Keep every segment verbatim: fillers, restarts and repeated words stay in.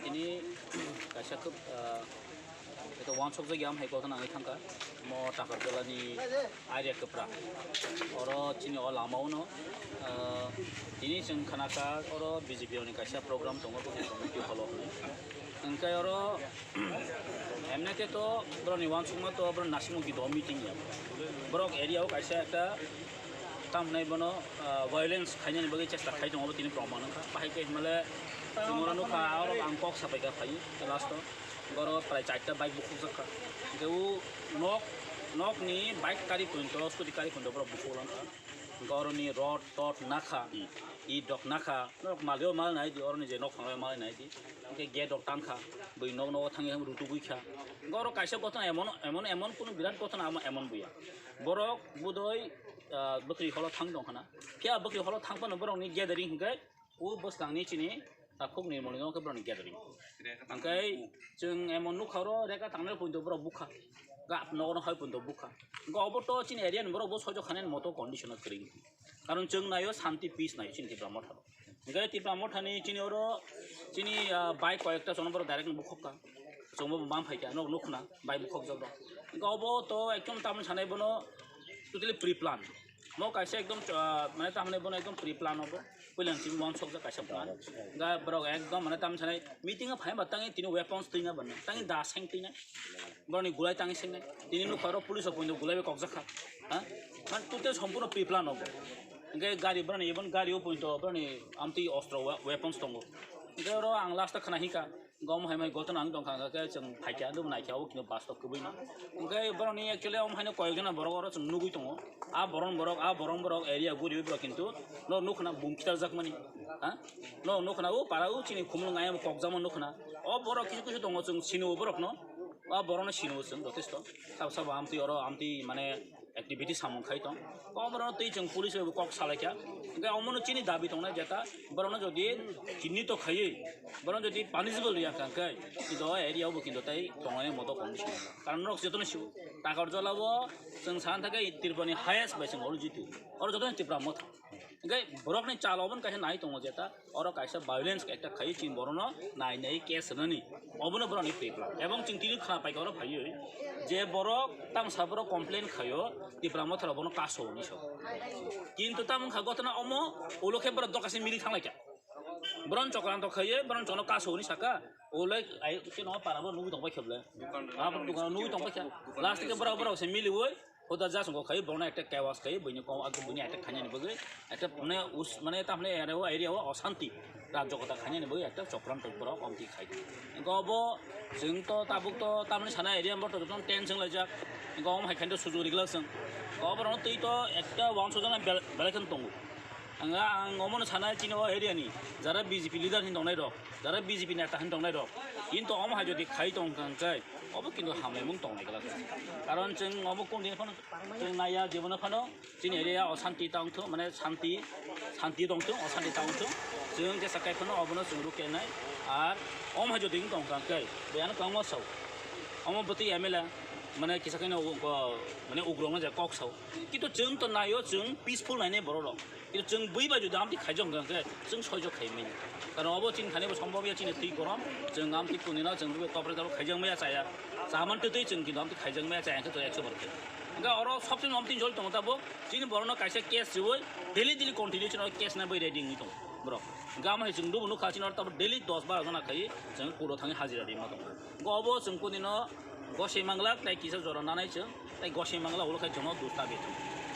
Tini kaisa khub, ah, eto wansukjak ya, hai kothon nangwi thangkha. Mo Takarjalani area kwpra. Oro chini o lama uno, ah, tini chwng khanakha oro B J P ni kaisa program tongo, bwkhwrwi community hall o hwnwi. Hwnkhe oro, emne khe to borokni wansukma to borok nasimung kido meeting ya. Borok area o kaisa ekta tamnai bono, ah, violence khainani bagwi chesta khai tongo, tini proman wngkha. Bahai khe himale chwngno nukha, oro ang kok sapai kha phai last o. Oro prai charta bike bukhukjak kha. Hwnkhe o nok, nokni bike kari pointo, scooty kari pointo borok bukhuk lang kha. Hwnkhe oroni rod, tod nakha, i dok nakha, norok malio mal nai di, oroni je nok phanglai mal nai di. Hwnkhe gate rok tang kha, bui nok nogo thangwi thangwi rutugwi kha. Hwnkhe oro kaisa gotona emon, emon, emon kunu birat gotona amo emon buya. Borok budoi, ah, bwkhri holo thang tong khana. Phiya bwkhri holo thang phano borokni gathering hwnkhe o bwskangni chini takhuk nirmoli no khe borokni gathering. Hwnkhe chwng emon nukha oro rega tangnai pointo borok bukha. Gap nogo no hai pointo bukha. Hwnkhe obo to chini area ni borok bo soijo khanani moto condition o kwrwi. Karon chwng naio shanti peace naio chini Tipra Motha. Hwnkhe Tipra Mothani chini oro chini, ah, bike koi ekta chwngno borok direct bukhuk kha. Chwngbo bang phai kha, nok nukna bike bukhuk jok rok. Hwnkhe obo to ekdom tamni sanai bono totally pre plan. Mo kaisa ekdom, ah, mane tamni bono ekdom pre plan obo. Puilang chini wansukjak kaisa plan. Hwnkhe borok ekdom mane tamni sanai meeting o phai ba tangi tini weapons twina bani. Tangi da seng twina. Borokni gulai tangwi singnai. Tini nukha oro police rok pointo gulai bai kokjak kha. Ha? Man total sompurno pre plan obo. Hwnkhe gari borokni, even gari o pointo borokni amtwi ostro we-, weapons tongo. Hwnkhe oro ang last o khna hika. Gom hai mai gotona ang tongkha, hwnkhe chwng phaikha, nuknai kha, o kino bus to kwbwi no. Hwnkhe borokni actually omo haino koyok jona borok oro chwng nugwi tongo. A boron borok, a boron borok area guriwi borok kintu no nukna bum kitarjakmani. Ha? No nukna o para o chini khumulwng ayang kokjakma nukna. O borok kisu kisu tongo chwng sini o borokno. O borokno sini o chwng jotesto. Sabo sabo amtwi oro amtwi mane activity samung khai tong. O borokno twi chwng police bai bo kok salai kha. Hwnkhe omono chini dabi tongnai jeta borokno jodi chinni to khaiwi borokno jodi punishable ya kha hwnkhe kintu o area o bo kintu tai tongnai moto condition. Karon norok jotono sio Takarjala o chwng sana thangkhe Tripura ni highest bai chwng oro jitu. Oro jotono Tipra Motha. Hwnkhe borokni chal obo kaisa nai tongo jeta, oro kaisa violence ekta khai chini borokno nai nai case rwnani, obono borokni pre plan. Ebong chwng tini khna paikha oro phaiwi je borok tamsa borok complain khaio, Tipra Motha rok bono kaso hwnwi sao. Kintu tamo wngkha gotona omo, ulo khe borok dokase mili thanglaikha. Boron chokranto khaiwi boron chono kaso hwnwi saka, ulai ai chini o para bo nugwi tongbai khe bwle. Abo dukano nugwi tongbai kha. Last khe borok borok se miliwi Huda jasongo khai borokno ekta chaos khai buini kok, buini attack khainani bagwi ekta mane us-, mane tamni area o, area o osanti rajyo kota khainani bagwi ekta chokranto borok omti khai. Hwnkhe obo chwng to tabuk to tamni sana area borok to jotono tense wnglaijak. Hwnkhe omo hai khainto sujuk riglak chwng. Obo borokno twi to ekta wansukjaknai bel-, belai kheno tongo. Ang, ang omono sana chini o area ni jara B J P leader hin tongnai rok, jara B J P neta hin tongnai rok. Kintu omo hai jodi khai tong kha hwnkhe obo kintu hamlaimung tongnai glak. Karon chwng omo kung din phano chwng naiya jebono phano chini area o santi tong thung, mane santi, santi tong thung, o santi tong thung. Chwng jesa kai phano obono chwng rukya nai. Ar omo hai jodi wng tong kha hwnkhe biyano kwbangma sao. Omo bwtwi M L A mane kisa khe no, mane ugrok no je kok sao. Kintu chwng to naio, chwng peaceful nainai borok rok. Kintu chwng bui bai jodi amtwi khaijak hwnkha hwnkhe chwng soijo khai manya. Karon obo chini thani bo sombhob ya, chini twi gorom, chwng amtwi kuni no chwng bui kopre tabo khaijak maya chaya. Chaman twi twi chwng kintu amtwi khaijak maya chaya hwnkhe to ekso bar khe. Hwnkhe oro sobse no amtwi jol tongo tabuk, chini borok no kaisa case riwi daily daily continue chini case na bai ready wngwi tongo borok. Hwnkhe amo hai chwng dubu nukha chini oro tabuk daily dos baro jona khai chwng court o thangwi hajira ri ma tongo. Hwnkhe obo chwng kuni no gosoi manglak tei kisa jora nanai chwng. Tei gosoi mangla ulo khai chwngno dustabit.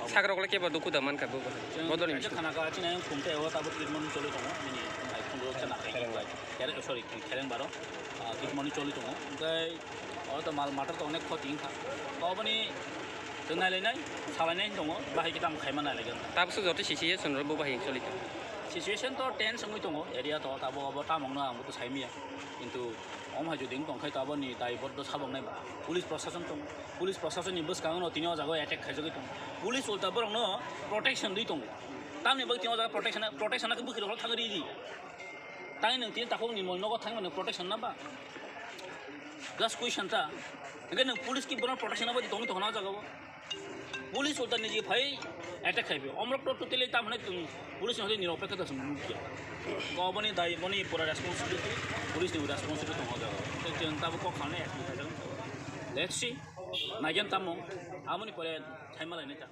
Sakrok le kebo dukhu da mankha bo. Chwng bodolni kaisa bising. Khana kha chini ayang khum tei o tabuk treatment choli tongo. Bini ai khum rok chana khai. Khereng bai. Khere-, sorry, khereng baro. Ah, treatment choli tongo. Tei o to mal matter to onek khoti wngkha. Oboni chwng nailainai, salainai tongo. Bahai kitam khaima nailaigwna. Tabuk so joto situation ro bo bahai choli tongo. Situation to tense wngwi tongo. Area to tabuk obo tamongno ang bo to saimaya. Kintu Omo hai jodi wng tong khai to aboni daiboddo sabok nai ba. Police prosason tong, police prosasonni bwskango no tini o jaga o attack khaijagwi tongo. Police ulta borokno protection di tongo. Tamni bagwi tini o jaga protection, protection khe bwkhirok thang ri di. Tei nwng tini takhuk ni mol nogo thang mano protection na ba? Just question ta. Hingke nwng police ki bono protection abo tong tong na jaga o. Police ulta niji phai attack khai bi. Omrok to totally tam hwnai tung police hwnai nirok pekha ta sung nukya. Ko boni dai boni pura responsibility, police ni responsibility tong jaga o. Te chwng tabo kok khanai action khai jaga. Let's see. Naigen tamo. Amoni pore thaima lai nai ta.